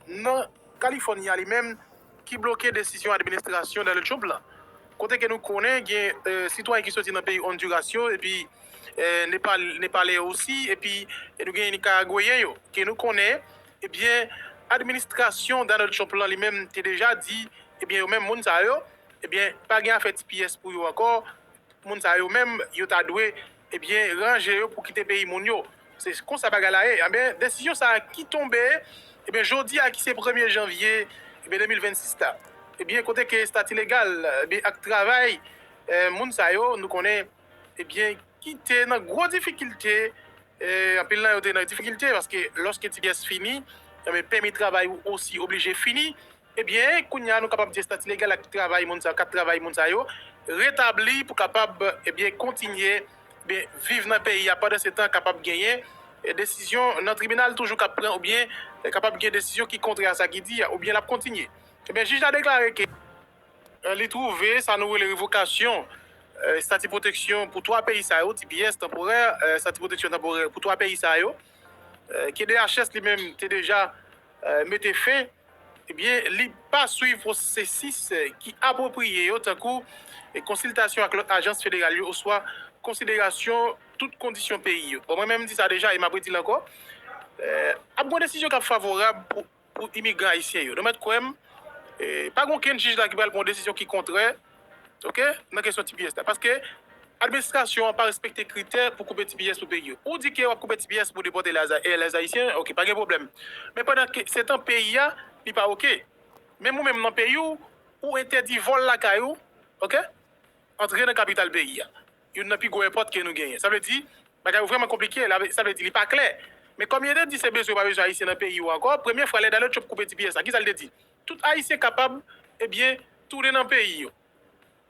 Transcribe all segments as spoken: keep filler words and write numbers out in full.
nan Kalifòni a li menm ki bloke desizyon administrasyon Donald Trump la. Kote ke nou konnen gen eh, sitwayen ki soti nan peyi Honduras yo epi eh, Nepal, Nepalè yo osi, epi eh, nou gen Nikaragweyen yo ke nou konnen, ebyen, administrasyon Donald Trump lan li menm te deja di, ebyen, yo menm moun sa yo, ebyen, pa gen afè T P S pou yo ankò, moun sa yo menm, yo ta dwe, ebyen, ranje yo pou kite peyi moun yo. Se konsa bagay la ye. Ebyen, desizyon sa a ki tonbe, ebyen, jodi a ki se premye janvye, ebyen, de mil vennsis la. Ebyen, kote ke estati legal, ebyen, ak travay eh, moun sa yo, nou konnen, ebyen, ki te nan gwo difikilte, eh, anpil nan yo te nan difikilte, paske lòske T P S fini, ebyen, pèmi travay ou osi oblije fini, ebyen, kounye a nou kapab di estati legal ak travay moun sa yo, kat travay moun sa yo, retabli pou kapab, ebyen, kontinye, ebyen, viv nan peyi a. Pandan se tan, kapab genyen eh, desizyon nan tribinal toujou k ap pran, oubyen eh, kapab gen desizyon ki kontrè a sa ki di a, oubyen l ap kontinye. Ebyen, jij la deklare ke eh, li twouve sa nou rele revokasyon eh, estati pwoteksyon pou twa peyi sa yo, T P S tanporè, eh, estati pwoteksyon tanporè pou twa peyi sa yo, eh, ke D H S li menm te deja eh, mete fen, ebyen, li pa swiv pwosesis eh, ki apwopriye yo, tankou eh, konsiltasyon ak lòt ajans federal yo, oswa konsiderasyon tout kondisyon peyi yo. Bon, mwen menm m di sa deja e m ap redi l ankò. Eh, ap gen desizyon k ap favorab pou, pou imigran ayisyen yo. Nou mèt kwè m, eh, pa gen okenn jij la ki pral pran yon desizyon ki kontrè, ok, nan kesyon T P S la. Paske administrasyon an pa respekte kritè pou koupe T P S pou peyi yo. Ou di ke w ap koupe T P S pou depòte lè Ayisyen, ok, pa gen pwoblèm. Men pandan ke se tan peyi a, li pa ok. Menm ou menm nan peyi w, ou entèdi vòl lakay ou, ok, antre nan kapital peyi a. Youn nan pi gwo èpòt ke nou genyen. Sa vle di, bagay yo vrèman konplike, sa vle di li pa klè. Men kòm yo te di se bezwen yo pa bezwen ayisyen nan peyi yo ankò, premye fwa lè Donald Trump koupe T P S la, kisa l te di? Tout ayisyen kapab, ebyen, tounen nan peyi yo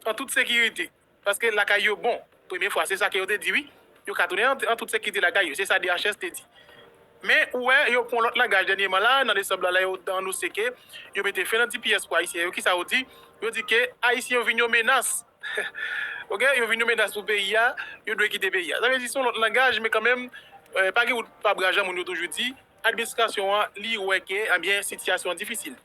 an tout sekirite. Paske lakay yo bon. Premye fwa, se sa ke yo te di, wi. Yo ka tounen an, an tout sekirite lakay yo. Se sa D H S te di. Men, ou wè, yo pran lòt langaj dènyèman la, nan desanm la, lè yo anonse ke yo mete fen nan T P S pou ayisyen yo. Kisa yo di? Yo di ke ayisyen yo vin yon menas. Ok? Yo vin yon menas pou peyi a, yo dwe kite peyi a. Sa vle di, se yon lòt langaj, men kanmenm, eh, pa gen wout pa bra jan moun yo toujou di. Administrasyon an, li wè ke, ebyen, sitiyasyon an difisil.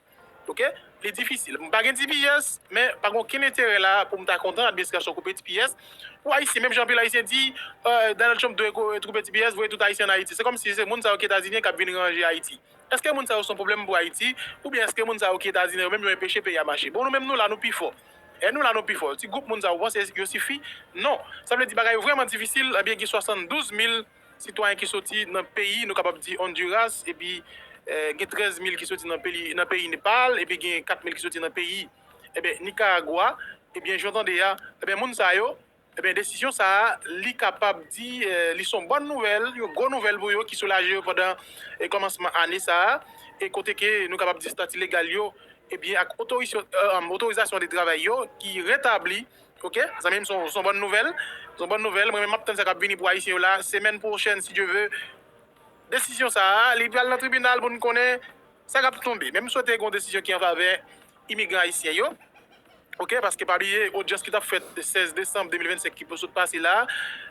Ok? Li difisil. M pa gen T P S, men pa gen okenn enterè la pou m ta kontan administrasyon koupe T P S. Pou Ayisyen, menm jan anpil Ayisyen di, eh, Donald Trump dwe ko- koupe T P S, voye tout Ayisyen ann Ayiti. Se kòmsi se moun sa yo ki Etazini k ap vin ranje Ayiti. Èske moun sa yo se yon pwoblèm pou Ayiti? Oubyen èske moun sa yo ki Etazini yo menm yo enpeche peyi a mache? Bon, nou menm nou la, nou pi fò. E nou la, nou pi fò. Ti gwoup moun sa yo panse yo sifi? Non. Sa vle di bagay yo vrèman difisil. Ebyen, gen swasanndouz mil sitwayen ki soti nan peyi, nou kapab di Honduras, epi eh, gen trèz mil ki soti nan peyi, nan peyi Nepal, epi gen kat mil ki soti nan peyi, ebyen, Nikaragwa. Ebyen, jan w tande a, ebyen, moun sa yo, ebyen, desizyon sa a, li kapab di, eh, li se yon bòn nouvèl, yon gwo nouvèl pou yo, ki soulaje yo pandan eh, kòmansman ane sa a, e kote ke nou kapab di estati legal yo, ebyen, ak otorisyon- eh, otorizasyon de travay yo, ki retabli, ok, zanmi m, se yon- se yon bòn nouvèl, se yon bòn nouvèl, mwen menm m ap tann sa k ap vini pou Ayisyen yo la, semèn pwochèn, si Dye ve, desizyon sa a, li pral nan tribinal pou n konnen sa k ap tonbe. Men m swete gen yon desizyon ki an favè imigran ayisyen yo. Ok, paske pa bliye, odyans ki t ap fèt sèz desanm de mil vennsenk ki pou sot pase la,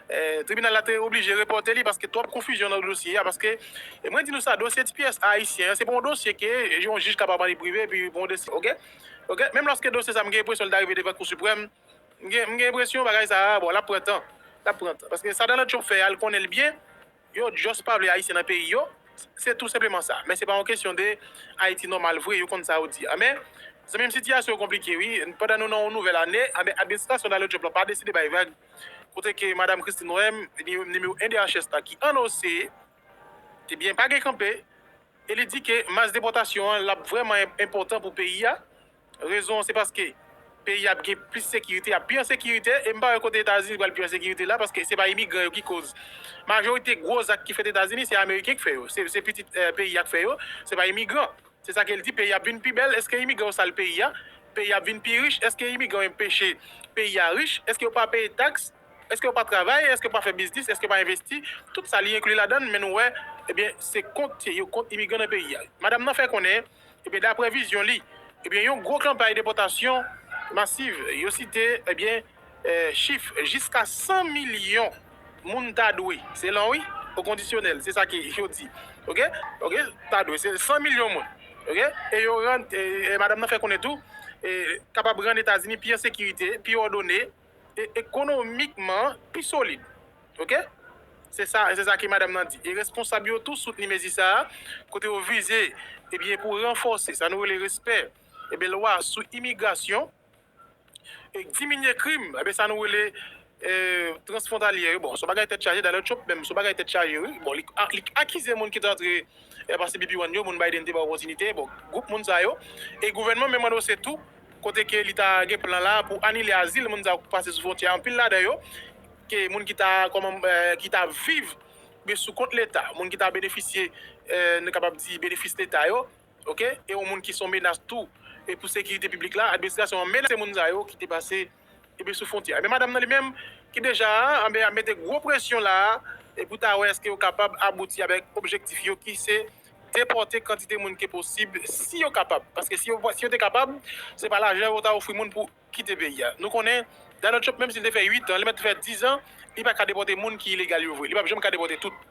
eh, tribinal la te oblije repòte li paske twòp konfizyon nan dosye a. Paske, e mwen di nou sa, dosye T P S ayisyen an, se pa yon dosye ke yon jij kapab annik prive epi pran yon desizyon. Ok? Ok? Menm lòske dosye sa, m gen enpresyon l ta rive devan Kou Siprèm, m gen, m gen enpresyon bagay sa a, bon, l ap pran tan. L ap pran tan. Paske sa Donald Trump fè a, l konnen l byen. Yo just pa vle Ayisyen nan peyi yo. Se tou senpleman sa. Men se pa yon kesyon de Ayiti nòmal vre, yo konn sa yo di a. Men, zanmi m, sitiyasyon yo konplike, wi. Pandan nou nan yon nouvèl ane, anben, administrasyon Donald Trump la pa deside bay vag. Kote ke Madanm Christine Noem, ni- nimewo en D H S la, ki anonse, ebyen, pa gen kanpe, e li di ke mas depòtasyon an, l ap vrèman en- enpòtan pou peyi a. Rezon an, se paske peyi a ap gen plis sekirite, ap pi an sekirite, e m pa wè kote Etazini pral pi an sekirite la, paske se pa imigran yo ki koz. Majorite gwo zak ki fèt Etazini, se Ameriken k fè yo. Se, se pitit eh, peyi a k fè yo, se pa imigran. Se sa ke l di, peyi a ap vin pi bèl. Èske imigran yo sal peyi a? Peyi a ap vin pi rich. Èske imigran yo enpeche peyi a rich? Èske yo pa peye taks? Èske yo pa travay? Èske yo pa fè biznis? Èske yo pa envesti? Tout sa li enkli ladan l, men nou wè, ebyen, se kont yo kont imigran nan peyi a. Madanm nan fè konnen, ebyen, daprè vizyon li, ebyen, yon gwo kanpay depòtasyon masiv, yo site, ebyen, eh, chif jiska san milyon moun ta dwe. Se long, wi, o kondisyonèl, se sa ke yo di. Ok? Ok? Ta dwe, se san milyon moun. Ok? E yo rann, e, e madanm nan fè konnen tou, e, kapab rann Etazini pi an sekirite, pi òdone, e ekonomikman pi solid. Ok? Se sa, se sa ke madanm nan di. E responsab yo tou soutni mezi sa a, kote yo vize, ebyen, pou ranfòse sa nou rele respè, ebyen, lwa sou imigrasyon, e diminye krim, ebyen, sa nou rele, e, transfwontalye yo. Bon, se yon bagay tèt chaje, Donald Trump menm, se yon bagay tèt chaje, wi. Bon, li, a- li akize moun ki te antre, e, pase B P one yo, moun Biden te ba opòtinite, bon, gwoup moun sa yo. E gouvènman menm anonse tou, kote ke li ta gen plan la pou anile azil moun sa yo k pase sou fwontyè, anpil ladan yo, ke moun ki ta, kòman, e, ki ta viv, men sou kont Leta, moun ki ta benefisye, e, nou kapab di, benefis Leta yo, ok? E yon moun ki se yon menas tou, e pou sekirite piblik la, administrasyon an menase moun sa yo ki te pase, ebyen, sou fwontyè. Men madanm nan li menm, ki deja, anben, ap mete gwo presyon la, e pou ta wè èske yo kapab abouti avèk objektif yo, ki se depòte kantite moun ke posib, si yo kapab. Paske si yo, si yo te kapab, se pa lajan yo ta ofri moun pou kite peyi a. Nou konnen, Donald Trump, menm si l te fè uit an, li mèt fè diz an, li pa ka depòte moun ki ilegal yo vre. Li p ap janm ka depòte tout.